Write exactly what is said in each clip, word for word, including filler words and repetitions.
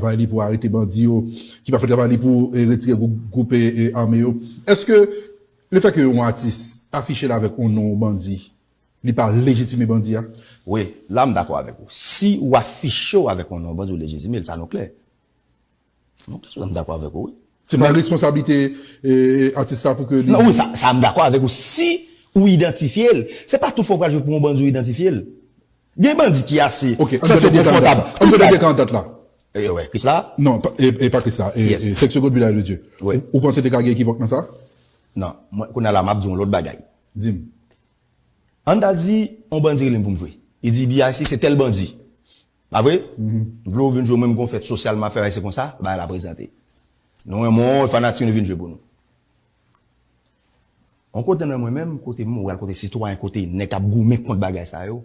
travay li pou arete bandi yo, ki pa fè travay li pou, eh, retire gwoup, gwoup, eh, eh, ame yo. Èske lefètke yon atis afiche l avèk yon non bandi, li pa lejitime bandi a? Wi, la m dakò avèk ou. Si ou afiche w avèk yon non bandi, ou lejitime l, sa nou klè. Nou klè, m dakò avèk ou, wi. Se pa responsablite, eh, atis la pou ke li... Non, wi, sa, sa m dakò avèk ou. Si ou idantifye l, se pa tout fwa w pral jwe pou yon bandi ou idantifye l. Gen bandi ki ase... Ok, ann tande de ka an dat la. Ann tande de ka an dat la. E, wè, Krisla? Non, pa, e, e pa Krisla. E, e, Sèk Segond Vilaj de Dye. Wi. Ou, ou panse te ka gen ekivòk nan sa? Non, mwen, kounye a la, m ap di yon lòt bagay. Di m. Ann ta di, yon bandi rele m pou m jwe. Li di, B I C, se tèl bandi. Pa vre? M vle w vin jwe, mwen, m gon fèt sosyal, m ap fè bagay, se konsa, bagay la prezante. Nou renmen w, fanatik, nou vin jwe pou nou. Yon kote nan mwen menm, kote moral, kote sitwayen, kote nèg k ap goumen kont bagay sa yo,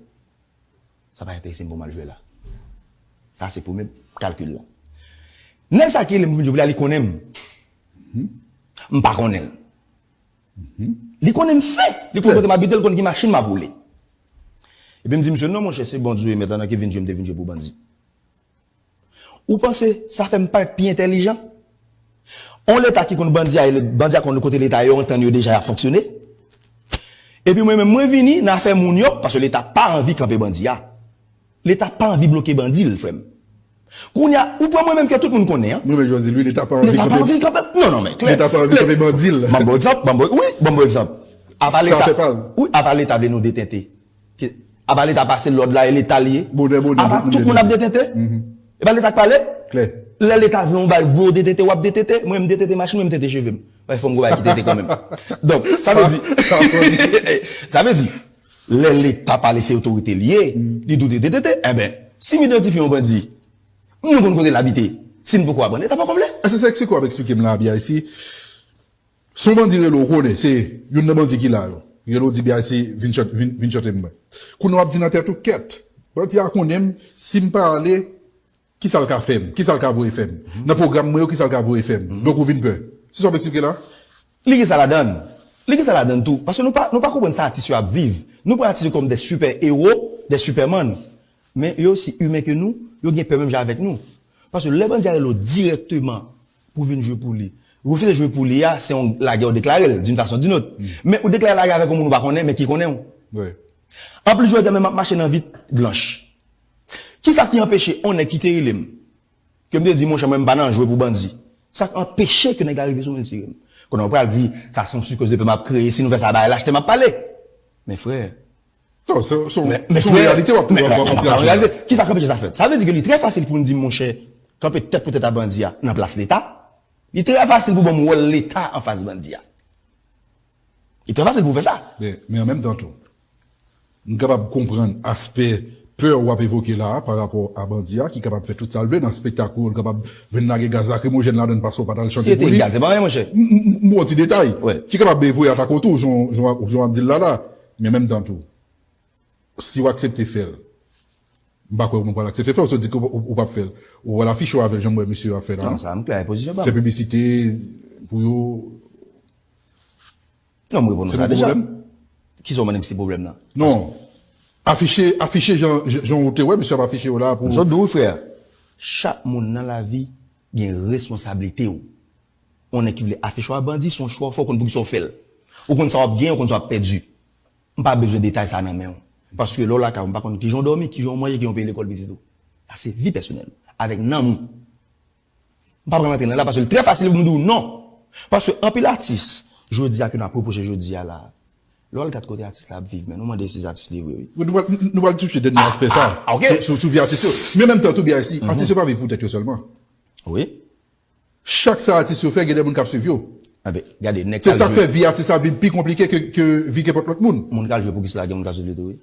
sa pa enterese m pou m al jwe la. Sa se premye kalkil la. Nèg sa ki rele m pou vin jwe pou li a, li konnen m. M pa konnen l. Li konnen m fen. Li konn kote m abite, li konn ki machin m ap woule. Epi m di misye, non, monchè, se bandi w ye, mentnan ki vin jwe, m te vin jwe pou bandi. Ou panse sa fè m parèt pi entèlijan? On Leta ki konn bandi a, e bandi a konn kote Leta yo antann yo deja y ap fonksyone. Epi mwen menm, mwen vini nan afè moun yo, paske Leta pa anvi kanpe bandi a. Leta pa anvi bloke bandi l, frè m. Kounye a, ou pran mwen menm ke tout moun konnen an. Mwen menm, jan di l, wi, Leta pa anvi kanpe. Leta pa anvi kanpe. Non, non, men klè. Leta pa anvi kanpe bandi l. Ban m bon egzanp, ban m bon, wi, ban m bon egzanp. Apa Leta, wi, apa Leta vle nou detente? Apa Leta pase lòd la, e Leta l ye? Bonè, bonè, apa tout moun ap detente? E pa Leta k pale? Klè. Lè Leta vle yon bagay, voye w detente, w ap detente. Mwen, m detente machin, mwen, m tente cheve m. Fò m gwo bagay ki tente kanmenm. Donk, sa vle di, sa vle di, lè Leta pale, se otorite l ye, li dwe detente. Enben, si m idantifye yon bandi, m konn kote l abite. Si m poko aprann, Leta poko vle. Èske se eksplike w ap eksplike m la, B I C? Si yon bandi rele w, konnen, se youn nan bandi ki la yo. Rele w, di, B I C, vin chante, vin, vin chante pou mwen. Kounye a w ap di nan tèt ou, kèt, bandi a konnen m, si m pa ale, kisa l ka fè m? Kisa l ka voye fè m? Nan pwogram mwen yo, kisa l ka voye fè m? Donk ou vin pè. Se sa w ap eksplike la? Li gen sa ladan l. Li gen sa ladan l tou. Paske nou pa, nou pa konprann sa atis yo ap viv. Nou pran atis yo kòm de sipè ewo, de sipèman. Men yo osi imen ke nou, yo gen pè menm jan avèk nou. Paske lè bandi a rele w dirèkteman pou vin jwe pou li, refize jwe pou li a, se yon lagè ou deklare l, d'une façon ou d'une autre. Men ou deklare lagè avèk yon moun ou pa konnen, men ki konnen w. Wi. Anplis, jodi a menm m ap mache nan vit blanch. Kisa ki anpeche yon nèg ki te rele m, ke m te di, monchè, mwen, m pa nan jwe pou bandi? Sa k anpeche ke nèg la rive sou mwen, tire m? Kounye a, ou pral di, sa se yon sikoz de pè m ap kreye, si nou fè sa, bagay la achte, m ap pale. Men frè, non, se, se, men, men se yon frè, reyalite w ap, men, w ap, w ap, w ap, men, reyalite. Kisa k anpeche sa fèt? Sa vle di ke li trè fasil pou n di, monchè, kanpe tèt pou tèt a bandi a nan plas Leta. Li trè fasil pou ban m wòl Leta anfas bandi a. Li trè fasil pou w fè sa. Men, men an menm tan tou, m kapab konprann aspè pè w ap evoke la a pa rapò a bandi a ki kapab fè tout sa l vle nan espektak ou, l kapab vin lage gaz lakrimojèn ladan l paske w pa t al chante pou li. Si se te gaz, se pa anyen, monchè. M, m, m, m ba w ti detay. Wi. Ki kapab voye atake w tou, jan, jan, jan w ap di l la la. Men an menm tan tou, si w aksepte fè l, m pa kwè w pral aksepte fè l, w di ke w, w, w p ap fè l. Ou pral afiche w avè l jan m wè mesye yo ap fè la. Non, sa m klè, pozisyon pa m. Fè piblisite pou yo. Non, m reponn ou sa deja. Se pou pwoblèm? Kisa w mande m si pwoblèm nan? Non. Afiche, afiche jan, jan, jan w te wè mesye ap afiche yo la pou... M sot di w, frè. Chak moun nan lavi gen responsablite w. Yon nèg ki vle afiche w a bandi, se yon chwa w fè, ou konn poukisa w fè l. Ou konn sa w ap genyen, ou konn sa w ap pèdi. M pa bezwen detay sa nan men w. Paske lè w lakay ou, m pa konn kijan w dòmi, kijan w manje, kijan w peye lekòl pitit ou. Sa se vi pèsonèl ou, avèk nanm ou. M pa pral rantre nan la paske li trè fasil pou m di w non. Paske anpil atis, jodi a ke n ap repwoche jodi a la, lè w al gad kote atis la ap viv, men nou mande si se atis li vre, wi. Nou pral, nou pral touche dènye aspè sa. Ah, ok. Sou, sou, sou vi atis yo. Men an menm tan tou, B I C, atis yo pa viv pou tèt yo sèlman. Wi. Chak sa atis yo fè, gen de moun k ap swiv yo. Anben, gade, nèg k al jwe. Se sa k fè vi atis la vin pi konplike ke, ke vi kenpòt lòt moun. Moun k al jwe pou Krisla, gen moun k ap swiv li tou, wi.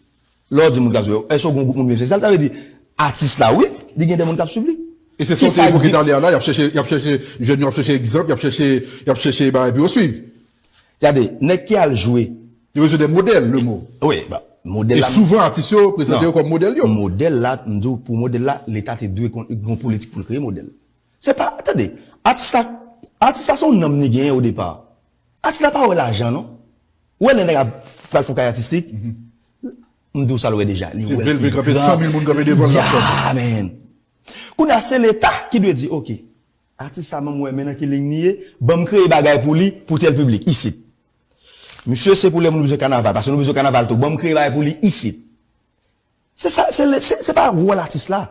Lè w di moun k ap swiv yo, èske w gen yon gwoup moun menm espesyal? Sa vle di, atis la, wi, li gen de moun k ap swiv li. E se sa w te evoke talè a la, y ap chèche, y ap chèche jèn yo, y ap chèche egzanp, y ap chèche, y ap chèche bagay pou yo swiv. Gade, nèg ki al jwe. Yo bezwen de modèl, le mo. Wi, ba, modèl la. E souvan, atis yo prezante yo kòm modèl yo. Modèl la, m di w, pou modèl la, Leta te dwe kon, gon politik pou l kreye modèl. Se pa, tande, atis la, atis la se yon nanm li genyen o depa. Atis la pa wè lajan, non. Ou wè lè nèg ap pral fè yon kay atistik? M di w sa l wè deja. Li wè l pi gran. Se vle l vle kanpe san mil moun kanpe devan l, l ap chante. Ya, man. Kounye a se Leta ki dwe di, oke, atis sa mwen wè men nan ki liy li ye, ban m kreye bagay pou li, pou tèl piblik, isit. Misye, se pou lè moun bezwen kanaval, paske nou bezwen kanaval tou, ban m kreye bagay pou li isit. Se sa, se, se, se pa wòl atis la.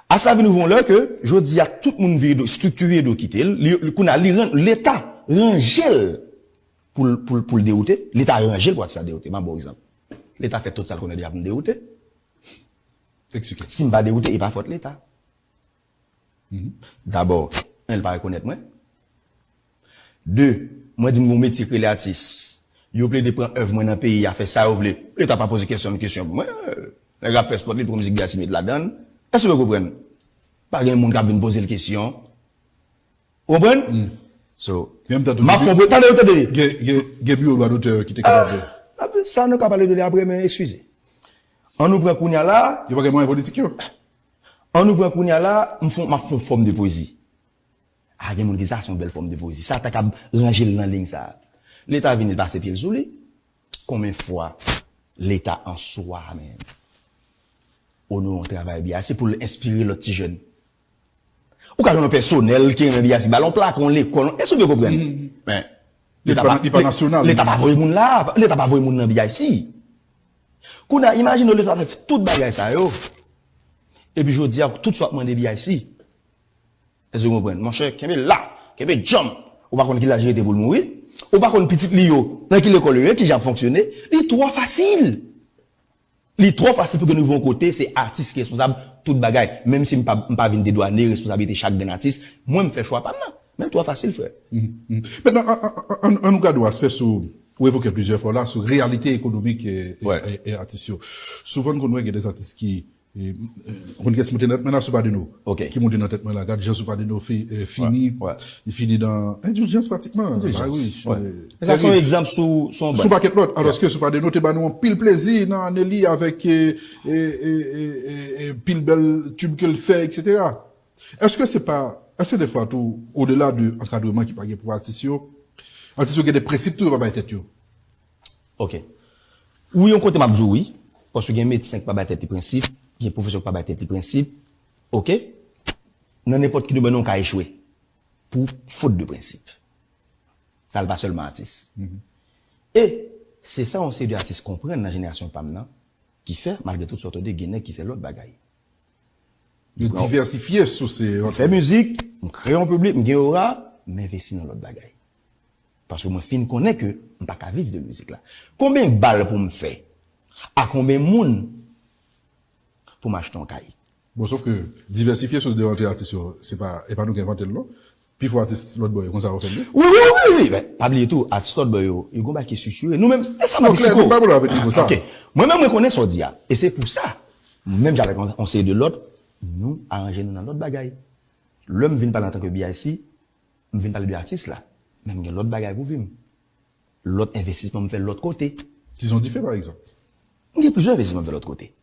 Atis la vin rive yon lè ke, jodi a, tout moun vire do, estrikti vire do kite l, li, li, kounye a, li ran-, Leta ranje l pou l, pou l, pou l dewoute, Leta ranje l pou atis la dewoute. M ap ba w egzanp. Leta fè tout sa l konnen deja pou m dewoute. Eksplike. Si m pa dewoute, e pa fòt Leta. Dabò, en, l pa rekonèt mwen. De, mwen di m gon metye k rele atis. Yo plede pran èv mwen nan peyi a, fè sa yo vle. Leta pa poze kèsyon, kesyon pou mwen. Nèg ap fè spòt, li pran mizik Biassy met ladan l. Èske w konprann? Pa gen moun k ap vin poze l kesyon. Ou konprann? So, m ap fè yon, tande, tande. Gen, gen, gen biwo dwa dotè ki te kapab. Ah, sa nou ka pale de li apre, men eskize. An nou pran kounye a la. Yo pa gen mwayen politik yo. An nou pran kounye a la, m fon, m ap fè yon fòm de pwezi. A, gen moun ki di sa se yon bèl fòm de pwezi. Sa ta kab ranje l nan liy sa. Leta vini, l pase pye l sou li. Konbyen fwa Leta an swa menm onore yon travay Biassy pou l enspire lòt ti jèn? Ou ka jwenn yon pèsonèl ki renmen Biassy, ba l yon plak, yon lekòl, èske w byen konprann? Men, Leta pa, Leta pa voye moun la, Leta pa voye moun nan Biassy. Kounye a, imajine w Leta fè tout bagay sa yo. Epi jodi a, tout sa w ap mande Biassy. Èske w konprann? Monchè, kenbe la, kenbe djanm. Ou pa konn ki laj li rete pou l mouri. Ou pa konn pitit li yo, nan ki lekòl yo ye, kijan y ap fonksyone. Li twò fasil. Li twò fasil pou ke nou rive yon kote, se atis ki responsab tout bagay. Menm si m pa, m pa vin dedwane responsablite chak grenn atis, mwen m fè chwa pa m nan. Men l twò fasil, frè. Mentnan, an, an, an, an nou gade yon aspè sou, ou evoke plizyè fwa la, sou reyalite ekonomik e, e, e, e atis yo. Souvan, n konn wè gen de atis ki E, e, konn kiyès moute nan tèt mwen la? Soupadeno. Ki moute nan tèt mwen la. Gad jan Soupadeno fi-, e, fini. Li fini nan endiljans pratikman. Endiljans. Ba wi, e, sa se yon egzanp sou, sou yon pakèt lòt. Alòske Soupadeno te ba nou anpil plezi nan ane li avèk, e, e, pil bèl tib ke l fè, etsetera. Èske se pa, èske defwa tou, odela de ankadreman ki pa gen pou atis yo, atis yo gen de prensip tou yo pa bay tèt yo? Ok. Wi, yon kote m ap di w wi, paske gen medsen k pa bay tèt li prensip, gen pwofesè k pa bay tèt li prensip, ok? Nan nenpòt ki domèn ou ka echwe pou fot de prensip. Sa l pa sèlman atis. E se sa yon seri de atis konprann nan jenerasyon pa m nan, ki fè, malgre tout sa w tande, gen nèg ki fè lòt bagay. Yo divèsifye sou se. M fè mizik, m kreye yon piblik, m gen ora, m envesti nan lòt bagay. Paske mwen fin konnen ke m pa ka viv de mizik la. Konbyen bal pou m fè? A konbyen moun pou m achte yon kay? Bon, sof ke divèsifye sous de rantre atis yo, se pa, e pa nou ki envante l non. Pifò atis lòt bò yo, konsa yo fè l ye. Wi, wi, wi, wi. Men, pa bliye tou, atis lòt bò yo, yo gon bagay ki estriktire. Nou menm, e sa m ap di siko. Ok. Mwen menm, mwen konnen sa w di a. E se pou sa, menm jan avèk yon, yon seri de lòt, nou aranje nou nan lòt bagay. Lè m vin pale antanke B I C, m vin pale de atis la. Men m gen lòt bagay pou vi m. Lòt envestisman m fè lòt kote. Tizon dife, pa egzanp. M gen plizyè envestisman m fè lòt kote.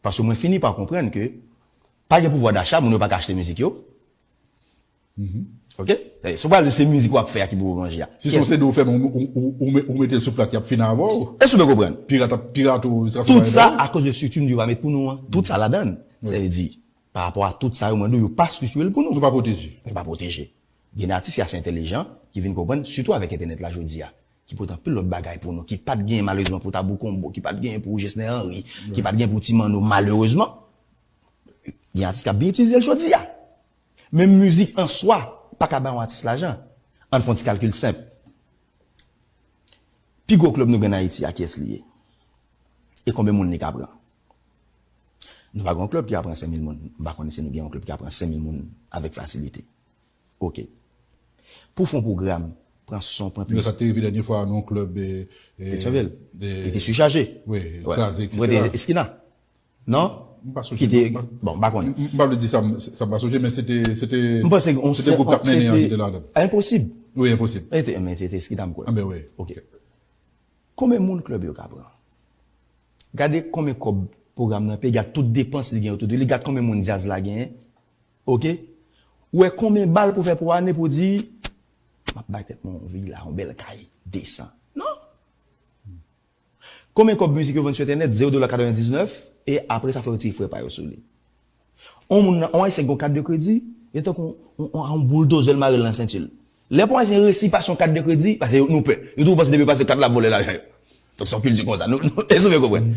Paske mwen fini pa konprann ke pa gen pouvwa dacha, moun yo pa ka achte mizik yo. Ok? Si w pral di se mizik w ap fè a ki pou w manje a. Si se yon CD w fè, men ou, ou, ou, ou me-, ou mete l sou plak, y ap fini avè w. Èske w byen konprann? Pirat ap pirate w, jiskaske w pa jwenn. Tout sa akoz de estrikti nou pa met pou nou an. Tout sa ladan l. Sa vle di, pa rapò a tout sa yo, mwen di w, yo pa estrikti l pou nou. Nou pa pwoteje. Nou pa pwoteje. Gen atis ki ase entèlijan, ki vin konprann, sitou avèk entènèt la jodi a, ki pote anpil lòt bagay pou nou, ki pa t genyen malerezman pou Tabou Combo, ki pa t genyen pou Gesner Henry, ki pa t genyen pou Ti Manno, malerezman. Gen atis k ap byen itilize l jodi a. Men mizik an swa pa ka ba yon atis lajan. Ann fè yon ti kalkil senp. Pi gwo klèb nou gen an Ayiti a, kiyès li ye? E konbyen moun li ka pran? Nou pa gen yon klèb ki ka pran senk mil moun. M pa konnen si nou gen yon klèb ki ka pran senk mil moun avèk fasilite. Ok. Pou w fè yon pwogram, pran son, pran plis. Sa te rive dènye fwa nan yon klèb, e, e, Petyonvil. Li te sichaje. Wi, kraze, etsetera. Mwen te Eskina. Non? M pa sonje. Ki te, bon, m pa konnen. M, m pa vle di sa, m, sa m pa sonje, men se te, se te, se te gwoup k ap mennen an ki te ladan. Enposib. Wi, Enposib. E te, men se te Eskina m kwè. Anben wi. Ok. Konbyen moun klèb yo ka pran? Gade konbyen kòb pwogram nan peye, gad tout depans li gen otou de li, gad konbyen moun djaz la genyen. Ok? Ou wè konbyen bal pou fè pou ane pou di, m ap bay tèt mwen yon vila, yon bèl kay, desan. Non? Konbyen kòb mizik yo vann sou entènèt? Zewo dola katrevendiznèf, e apre sa fò yo tire frè pa yo sou li. On moun, on Ayisyen ki gen kat de kredi, e tankou on, on, on bouldozè l mare l nan senti l. Lè pou Ayisyen resi pase yon kat de kredi, paske nou pè. Yo toujou panse depi yo pase kat la, ap vòlè lajan yo. Donk, se yon kilti konsa. Nou, nou, èske w konprann?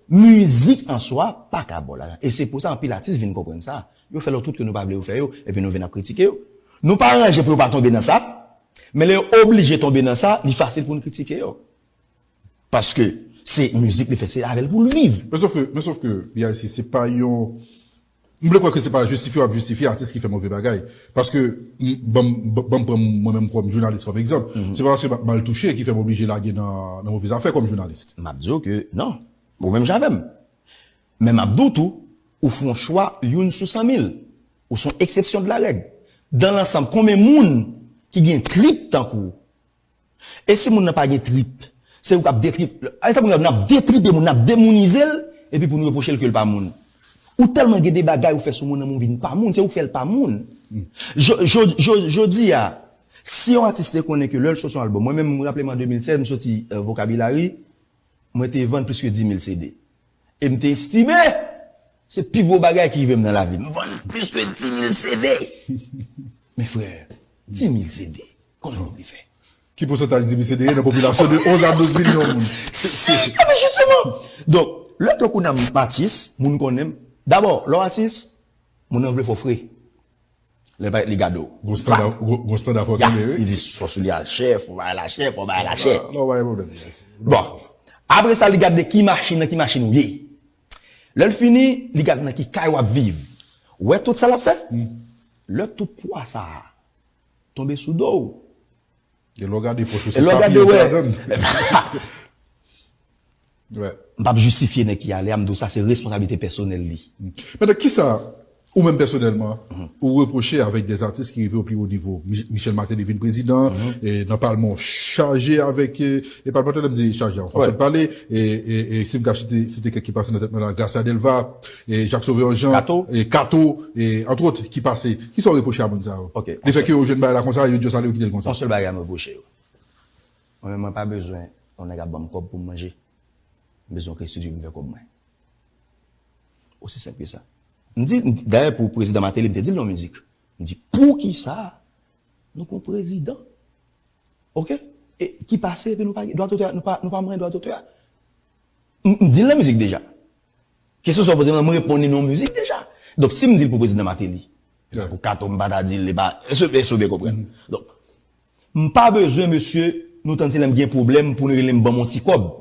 Mizik an swa pa ka ba w lajan. E se pou sa anpil atis vin konprann sa. Yo fè lòt wout ke nou pa vle yo fè yo, epi nou vin ap kritike yo. Nou pa ranje pou yo pa tonbe nan sa, men lè yo oblije tonbe nan sa, li fasil pou n kritike yo. Paske se mizik li fè, se avè l pou l viv. Men sof ke, men sof ke, B I C, se pa yon, m vle kwè ke se pa jistifye w ap jistifye atis ki fè move bagay. Paske, m, ban m, ban m pran mwen menm kòm jounalis kòm egzanp. Se pa paske m ap mal touche ki fè m oblije lage nan, nan move zafè kòm jounalis. M ap di w ke non. Ou menm jan avè m. Men m ap di w tou, ou fè yon chwa youn sou san mil. Ou se yon eksepsyon de la règ. Dan lansanm, konbyen moun ki gen trip tankou w? E si moun nan pa gen trip, se ou k ap detrip. An tankou n ap detripe moun, n ap demounize l, epi pou nou repwoche l ke l pa moun. Ou tèlman gen de bagay ou fè sou moun nan, moun vin pa moun, se ou k fè l pa moun. Jo-, jo-, jo-, jodi a, si yon atis te konnen ke lè l soti yon albòm, mwen menm, m raple m an de mil sèz, m soti, euh, Vokabilari, mwen te vann plis ke dis mil C D. E m te estime se pi gwo bagay ki rive m nan lavi m. M vann plis ke dis mil C D. Men frè, dis mil C D, kòman nou vle fè? Ki pousantaj dis mil C D ye nan popilasyon de onz a douz milyon moun? Si, non, men jisteman. Donk, lè ke kounye a m atis, moun konnen m. Dabò, lè w atis, moun nan vle fè w fre. Lè parèt li gade w. Gon standa, gon, gon standa fò kenbe, wi. Li di, fò soulye a chè, fò bagay la chè, fò bagay la chè. Non, pa gen pwoblèm, mèsi. Bon. Apre sa, li gade ki machin nan, ki machin ou ye. Lè l fini, li gade nan ki kay w ap viv. Ou wè tout sa l ap fè? Lè tout pwa sa a tonbe sou do w, E lè w gade pòch ou, se papye yo te ladan l. Wè. M p ap jistifye nèg ki ale a, m di w sa se responsablite pèsonèl li. Men nan kisa ou menm pèsonèlman, ou repwoche avèk de atis ki rive o pli wo nivo? Mi-, Michel Martelly vin prezidan, e nan palman w chaje avèk, e, e palmantè, lè m di chaje an fason de pale, e, e, e si m ka site, site kèk ki pase nan tèt mwen la, Gracia Delva, e Jacques Sauveur Jean, e Kato, e antròt ki pase. Kisa w repwoche a moun sa yo? Lefètke yo jwenn bagay la konsa, yo di yo salye, yo kite l konsa. On sèl bagay m repwoche yo. Mwen menm, mwen pa bezwen yon nèg ap ban m kòb pou m manje. M bezwen restituye m fè kòb mwen. Osi senp ke sa. M di, dayè pou prezidan Martelly, m te di l nan mizik. M di, poukisa nou gon prezidan? Oke? E ki pase, epi nou pa gen dwa dotè, nou pa, nou pa manyen dwa dotè a. M, m di l nan mizik deja. Kesyon sa w poze m nan, m reponn li nan yon mizik deja. Donk, si m di l pou prezidan Martelly, e pa pou Kato, m pa ta di l, e pa, èske, èske w byen konprann? Donk, m pa bezwen, mesye, nou tann se lè m gen pwoblèm pou nou rele m ban m yon ti kòb.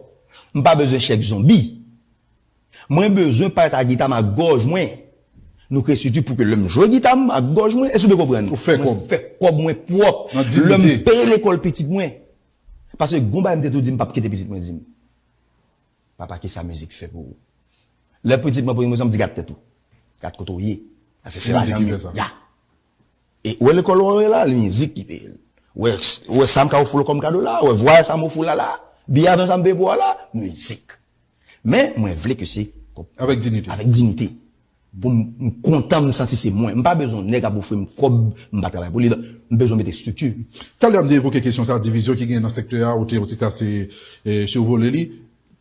M pa bezwen chèk zonbi. Mwen bezwen parèt ak gita m ak gòj mwen. Nou k enstiti pou ke lè m jwe gita m ak gòj mwen, èske w byen konprann? Ou fè kòb. Mwen fè kòb mwen pwòp. Nan diyite. Lè m peye lekòl pitit mwen. Paske gon bagay m te toujou di m p ap kite pitit mwen di m. Papa, kisa mizik fè pou ou? Lè pitit mwen poze m kesyon, m di, gad tèt ou. Gad kote w ye. Paske se lajan m ye. Ya. E ou wè lekòl ou ye la, li mizik ki peye l. Ou wè, ou wè sa m ka ofri w kòm kado la, ou wè vwayaj sa m ofri w la la, biyè avyon sa m peye pou w la, mizik. Men, mwen vle ke se avèk diyite. Avèk diyite. Pou m, m kontan, m santi se mwen. M pa bezwen nèg ap ofri m kòb, m pa travay pou li. M bezwen mete estrikti. Talè a m te evoke kesyon sa, divizyon ki genyen nan sektè a, ou te yon ti kase, e, sivole li.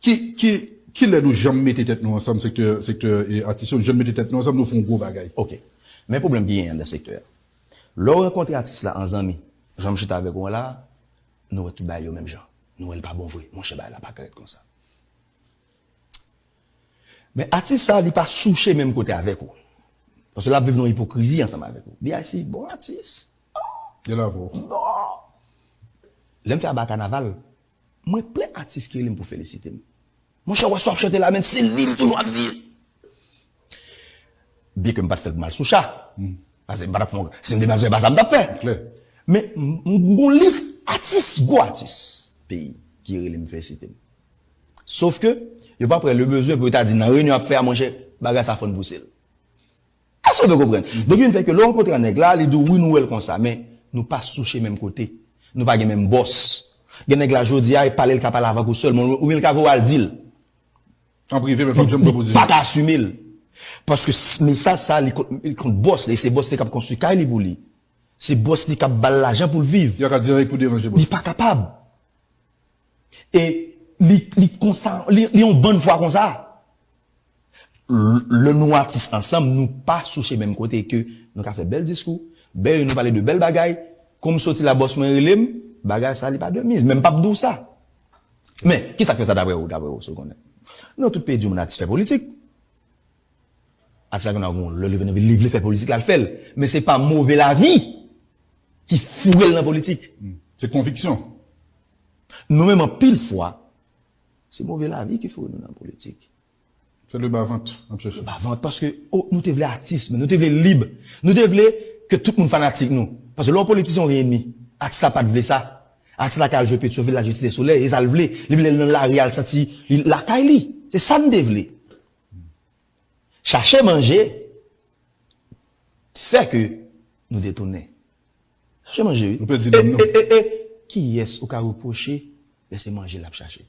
Ki, ki, kilè nou janm mete tèt nou ansanm, sektè, sektè, e, atis yo, nou janm mete tèt nou ansanm, nou fè yon gwo bagay? Oke. Men pwoblèm ki genyen anndan sektè a. Lè w rankontre atis la an zanmi, jan m chita avèk ou an la, nou wè tout bagay yo menm jan. Nou wè l pa bon vre. Monchè, bagay la pa ka ret konsa. Men atis sa, li pa souche menm kote avèk ou. Paske l ap viv nan ipokrizi ansanm avèk ou. B I C, bon atis. Gen lavo. Bon. Lè m fè Aba Kanaval, mwen plen atis ki rele m pou felisite m. Monchè, wè sa w ap chante la, men se li m toujou ap di. Byenke m pa t fè l pou m al sou cha. Paske m pa t ap fè yon, si m te bezwen pa sa, m t ap fè. Klè. Men, m, m gon lis atis, gwo atis peyi ki rele m felisite m. Sofke, yo pa pran le bezwen pou yo ta di nan reyinyon y ap fè a, monchè, bagay sa fò n pouse l. Èske w byen konprann? Donk, youn fè ke lè w rankontre ak nèg la, li di w, wi, nou wè l konsa, men nou pa souche menm kote. Nou pa gen menm bòs. Gen nèg la, jodi a, e pale l ka pale avèk ou sèlman, oubyen l ka voye w al di l. An prive, men l p ap janm pran pozisyon. Li pa ka asime l. Paske s-, mesaj sa, li kont, li kont bòs li, e se bòs li k ap konstwi kay li pou li. Se bòs li k ap ba l lajan pou l viv. Yo ka di anyen pou deranje bòs. Li pa kapab. E li, li konsa, li, li yon bann fwa konsa. L- Lè nou atis ansanm, nou pa sou chemen menm kote ke nou ka fè bèl diskou, bèl nou pale de bèl bagay, kon m soti la bòs mwen rele m, bagay sa li pa de miz, men m p ap di w sa. Men, kisa k fè sa dapre ou, dapre ou, si w konnen? Nan tout peyi di moun atis fè politik. Atis la gen dwa gen yon lè li vin li vle fè politik la, l fè l. Men se pa move lavi ki foure l nan politik. Se konviksyon. Nou menm anpil fwa, se move lavi ki foure nou nan politik. Se le bavant, ap chèche. Bavant, paske oh, nou te vle atis, men nou te vle lib. Nou te vle ke tout moun fanatik nou. Paske lè yon politisyen ou gen enmi, atis la pa t vle sa. Atis la ka al jwe Petyonvil, la jwe Site Solèy, e sa l vle. Li vle nan lari al santi li lakay li. Se sa n te vle. Chache manje fè ke nou detounen. Chache manje, wi. Nou pèdi nanm nou. E, e, e, kiyès ou ka repwoche lè se manje l ap chache?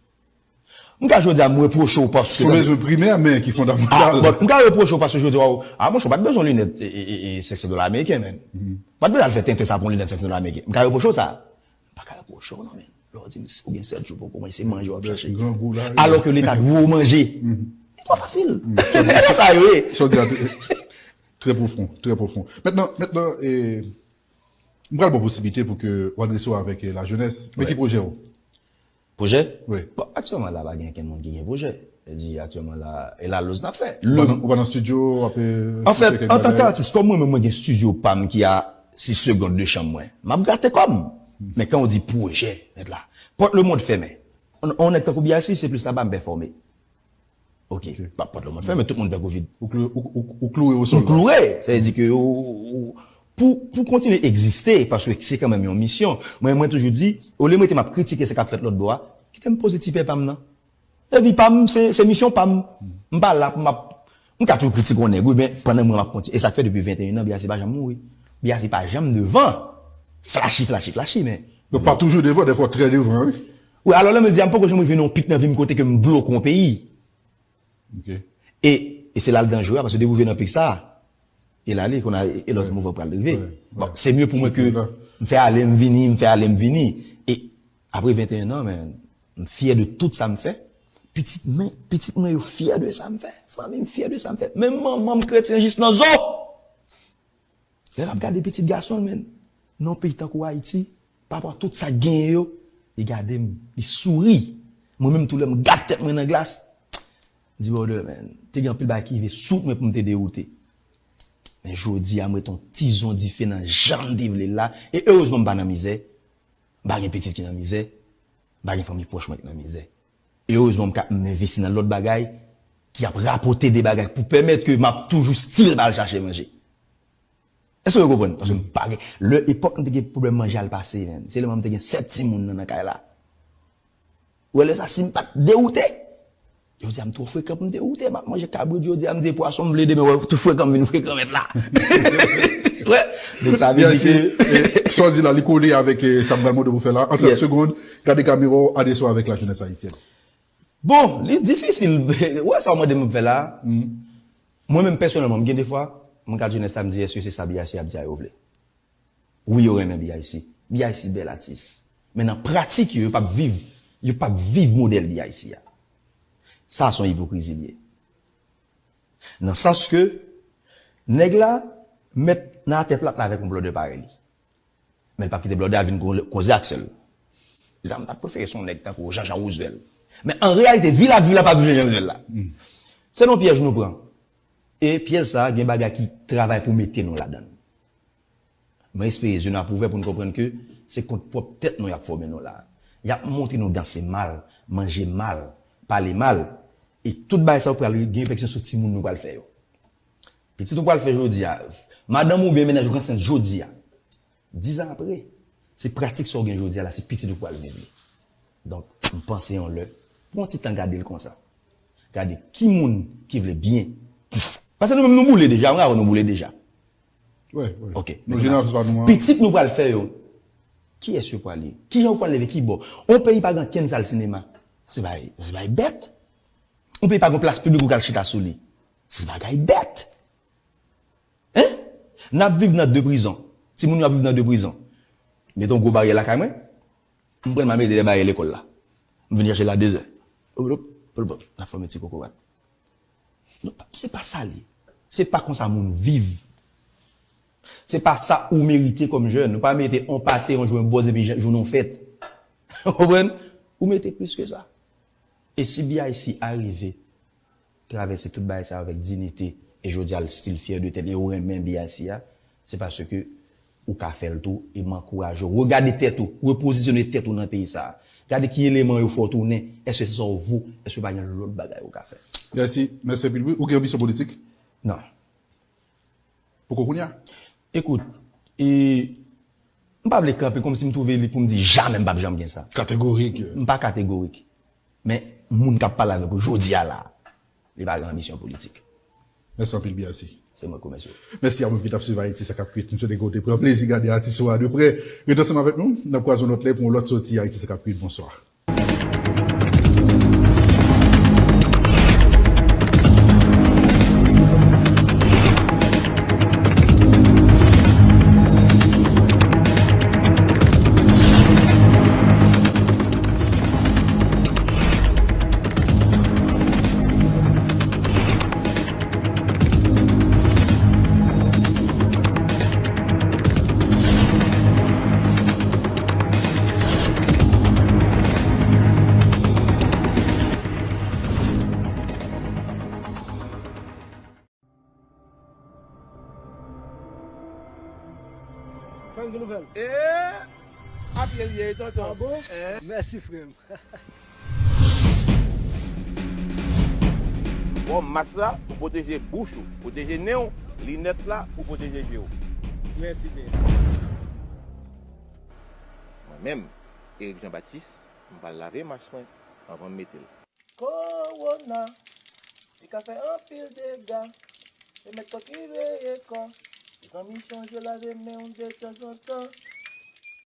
M ka jodi a m repwoche w paske. Se yon bezwen primè, men ki fondamantal. Bon, m ka repwoche w paske jodi a, a monchè, w pa t bezwen linèt e, e, e, e, senk san dola ameriken, men. W pa t bezwen al fè tenten sa pou yon linèt senk san dola ameriken. M ka repwoche w sa. M pa ka repwoche w, non, men. Lè w di m ou gen sèt jou poko manje, se manje w ap chache. Grangou la. Alò ke Leta dwe w manje. Li twò fasil. E sa yo ye. Sa w di a, trè pwofon, trè pwofon. Mentnan, mentnan, eh, m pral ba w posiblite pou ke w adrese w avèk eh, lajenès. Men ki pwojè w? Pwojè? Wi. Bon, aktyèlman la, pa gen kenn moun ki gen pwojè. Sa di aktyèlman la, e la loz n ap fè. Ou pa nan- ou pa nan studio, w ap eh, Anfèt, kèk antanke bagay? Atis, kòm mwen menm mwen gen studio pa m ki a sis segond de chanm mwen, m ap grate kò m. Men kan w di pwojè, nèt la, pòt lemond fèmen. On, on nèg tankou B I C, se plis laba m pèfòme. Ok, pa pòt lemond fèmen, tout moun pè kovid. Ou klou- ou- ou- ou kloure osòl M kloure, sa vle di ke ou- ou- pou, pou kontinye egziste, paske se kanmenm yon misyon. Mwen, mwen toujou di, olye m rete m ap kritike sa k ap fèt lòt bò a, kite m poze ti pè pa m nan. Epi pa m, se, se misyon pa m. M pa la pou m ap. M ka toujou kritike yon nèg, wi, men pandan mwen m ap kontinye. E sa k fè depi venteyen an, B I C pa janm mouri. B I C pa janm devan. Flachi, flachi, flachi, men. Donk pa toujou devan, dèfwa trè devan, wi. Wi, alò lè m di a, m poko janm rive nan yon pik nan vi m kote ke m bloke yon peyi. Ok. E, e se la l danjere a, paske depi w rive nan pik sa a, e la li, kounye a, e lòt mouvman pral rive. Wi, Bon, se mye pou mwen ke Sirkile la. M fè ale, m vini, m fè ale, m vini. E apre venteyen an, men, m fyè de tout sa m fè. Pitit mwen, pitit mwen yo fyè de sa m fè. Fanmi m fyè de sa m fè. Menm manman m kretyen jis nan zo. Lè l ap gade pitit gason l, men, nan yon peyi tankou Ayiti, pa rapò a tout sa k genyen yo, li gade m, li souri. Mwen menm tou lè m gad tèt mwen nan glas, m di brother, men, te gen anpil bagay ki rive sou mwen pou m te dewoute. Men jodi a, m ret yon tizon dife nan jan m te vle l la. E erezman m pa nan mizè. M pa gen pitit ki nan mizè. M pa gen fanmi pwòch mwen ki nan mizè. Erezman m ka m envesti nan lòt bagay ki ap rapòte de bagay pou pèmèt ke m ap toujou still pa al chache manje. Èske w konprann? Paske m pa gen. Lè epòk m te gen pwoblèm manje al pase, men. Se lè m te gen sèt timoun nan, nan kay la. Ou wè lè sa si m pa t dewoute. Jodi a m twò frekan pou m dewoute. M ap manje kabrit jodi a, m di pwason m vle demen, wè tou frekan m vin frekan mèt la. Wè. Donk sa vle di ke Sa w di la, li kole avèk eh, sa m pral mande w pou fè la. An trant segond, gade kamera w, adrese w avèk lajenès ayisyèn. Bon, li difisil. Wè sa w mande m fè la. Mwen menm pèsonèlman, m gen de fwa, m gad jenès la, m di èske se sa B I C ap di a yo vle? Wi, yo renmen B I C. B I C bèl atis. Men nan pratik yo, yo p ap viv, yo p ap viv modèl B I C a. Sa se yon ipokrizi l ye. Nan sans ke nèg la mèt nan atè plat la avèk yon blòdè parèy li. Men l p ap kite blòdè a vin ko- koze ak sè l. Bizarman, m t ap prefere se yon nèg tankou Jean Jean Roosevelt. Men an reyalite, vi l ap viv la p ap viv Jean Jean Roosevelt la. Se yon pyèj nou pran. E pyèj sa a, gen bagay ki travay pou mete nou ladan l. Mwen espere zye nou ap ouvè pou n konprann ke se kont pwòp tèt nou y ap fòme nou la. Y ap montre nou danse mal, manje mal, pale mal. E tout bagay sa yo pral gen repèkisyon sou timoun nou pral fè yo. Pitit ou pral fè jodi a, madanm ou byen mennaj ou k ansent jodi a, diz an apre, se pratik sa w gen jodi a la, se pitit ou pral viv li. Donk, m panse yon lè, pran yon ti tan gade l konsa. Gade ki moun ki vle byen. Paske nou menm nou boule deja, mwen avè w nou boule deja. Wi, wi. Ok. Nou jenerasyon pa nou an. Pitit nou pral fè yo. Kiyès yo pral ye? Kijan yo pral leve? Ki bò? Yon peyi pa gen kenn sal sinema. Se bagay, se bagay bèt. Yon peyi pa gen plas piblik ou ka al chita sou li. Se bagay bèt. Hein? N ap viv nan de prizon. Timoun yo ap viv nan de prizon. Mete yon gwo baryè lakay mwen. M pran m al mete dèyè baryè lekòl la. M vin chache l a dezè. N ap fòme ti kokorat. Non, pa- se pa sa li. Se pa konsa moun viv. Se pa sa ou merite kòm jèn. Ou pa merite on pate, on jwen bòz epi jan- jounen w fèt. Ou konprann? Ou merite plis ke sa. E si B I C arive travèse tout bagay sa avèk dinite, e jodi a l still fyè de tèt li, e ou renmen B I C a, se paske ou ka fè l tou, e m ankouraje w. Regade tèt ou, repozisyone tèt ou nan peyi sa a. Gade ki eleman yo fè w tounen, èske se sa w vo, èske pa gen lòt bagay ou ka fè? Mèsi, mèsi anpil wi. Ou gen anbisyon politik? Non. Poko kounye a? Ekout, e, m pa vle kanpe kòmsi m twouve li pou m di jamè m p ap janm gen sa. Kategorik. M pa kategorik. Men, moun k ap pale avèk ou jodi a la, li pa gen anbisyon politik. Mèsi anpil, B I C. Se mwen k remèsye w. Mèsi a moun ki t ap swiv Ayiti sa k ap kwit. M swete ke w te pran plezi gade atis ou a de prè. Ret ansanm avèk nou. N ap kwaze yon lòt lè pou yon lòt soti Ayiti sa k ap kwit. Bonswa. Fè m gen nouvèl. E apye l ye, tonton. Ah bon? Mèsi, frè m. Bon, mas la pou pwoteje bouch ou, pwoteje nen w, linèt la pou pwoteje je w. Mèsi, Pè. Mwen menm, Eric Jean Baptiste, m pral lave mas mwen anvan m mete l. Kowona, li ka fè anpil dega. Se mèt kò ki veye kò. Zanmi, chonje lave men w detanzantan.